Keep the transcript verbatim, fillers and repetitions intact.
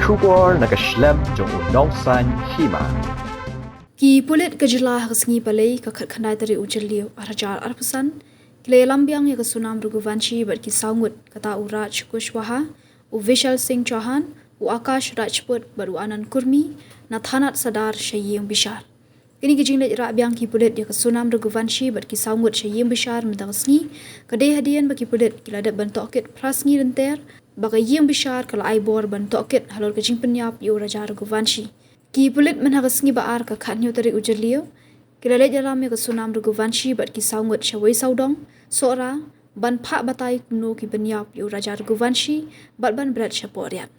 Khubor na ka shlem jong u Nongsaiñ Hima. Ki pulit ka jylla ha ka sngi Palei ka khatkhyndai tarik u Jylliew arhajar arphew san ki la ïalam biang ïa ka Sonam Raghuvanshi bad ki saw ngut, kata u Raj Kushwaha, u Vishal Singh Chauhan, u Akash Rajput bad u Anand Kurmi na thanat Sadar sha ïing bishar. Kine ki jingleit rah biang ki pulit ïa ka Sonam Raghuvanshi bad ki saw ngut sha ïing bishar mynta ka sngi ka dei hadien ba ki pulit ki la dep ban tohkit phra sngi lynter ba ka ïing bishar ka la ai bor ban tohkit halor ka jingpynïap ïa u Raja Raghuvanshi. Ki pulit mynha ka sngi ba ar ka khathynñiew tarik u Jylliew ki la leit ïalam ïa ka Sonam Raghuvanshi bad ki saw ngut sha Weisawdong, Sohra, ban phah batai kumno ki pynïap ïa u Raja Raghuvanshi bad ban bret shapoh riat.